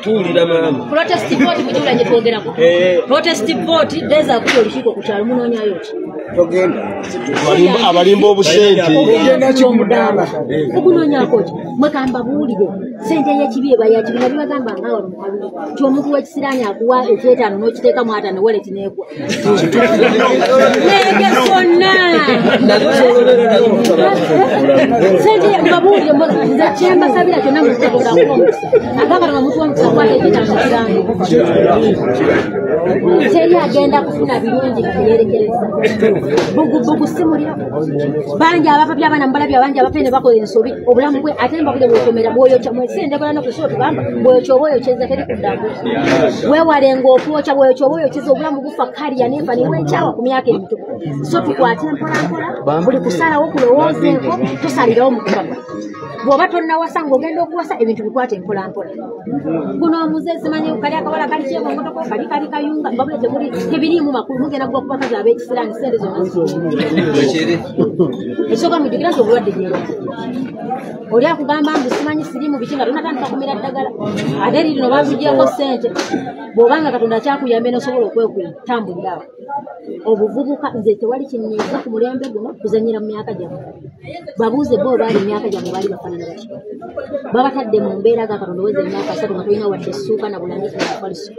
Tuwulira maama. Protest vote mujula gye twogerako. Protest vote deza kuli olukiiko ku kyalo munoonyayo ki? Togenda. Abalimba obusente. Ogenda ki omudaala? Okunoonyaako ki? Mwe kambabuulire. Ssente y'ekibi eba ya kibi nga bibagamba nga wano mu kalulu. Nti omuntu w'ekisiraani akuwa ekyetaano n'okiteekamu ataano wallet n'egwa. N'ebyo zonna. Ssente mbabuulire nze kye mbasabira kyonna mukitegeera kuba omukisa. Agamba omuntu w'omukisa akwata ekyetaano kirango. Teri agenda kufuna birungi byeyerekereza. Bugubugu si muliro. Bangi abapapya abaana mubalabye abangi abapya ne bakola ensobi obulamu bwe ate mbabule bw'osomera bw'oyokya mwesi endekola n'okusobola tugamba bw'oyokya oba oyokyeza teri kuddamu. Weewalenga okwokya bw'oyokya oba oyokyeza obulamu bufa kaliya n'enfa ne weekyawa ku myaka emito. So tukwate mpolampola buli kusalawo kulowoozeeko tosalirawo mu kupapa. Bw'oba tonnawasa ng'ogenda okuwasa ebintu bikwate mpolampola. Guno omuze simanyi kali akawala kali kyebongotoko kali kali kayunga mbabule temuli tebiriimu makulu mugenda kugwa ku bakazi ab'ekisiraani ssente zonna zikiri. Ekisooka mujjukira nti obulwadde gyebali. Oli akugamba mbu simanyi siriimu biki nga tonnatandika kumira ddagala ate lirino bakugyeko ssente. Bw'obanga Katonda akyakuyambye n'osobola okwekutambulira awo. Obuvubuka nze tewali kinyiiza ku mulembe guno kuzannyira mu myaka gyammwe. Babuuze bo baali mu myaka gyammwe baali bafaanana batya. Babatadde mu mbeera ga Katonda oweza emyaka 30 nga tolina wadde essuuka na bulangiti na mufaliso.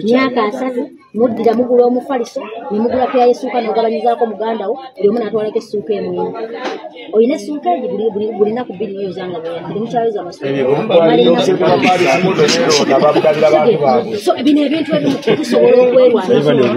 Myaka 30 muddira mugula omufaliso ne mugula peya y'essuuka n'ogabanyizaako muganda wo buli omu n'atwalako essuuka emu emu. Olina essuuka egi buli nnaku bbiri yoyoza nga bweyambire mukyayoza amasuuka. So bino ebintu ebimu tusobola okwerwanako.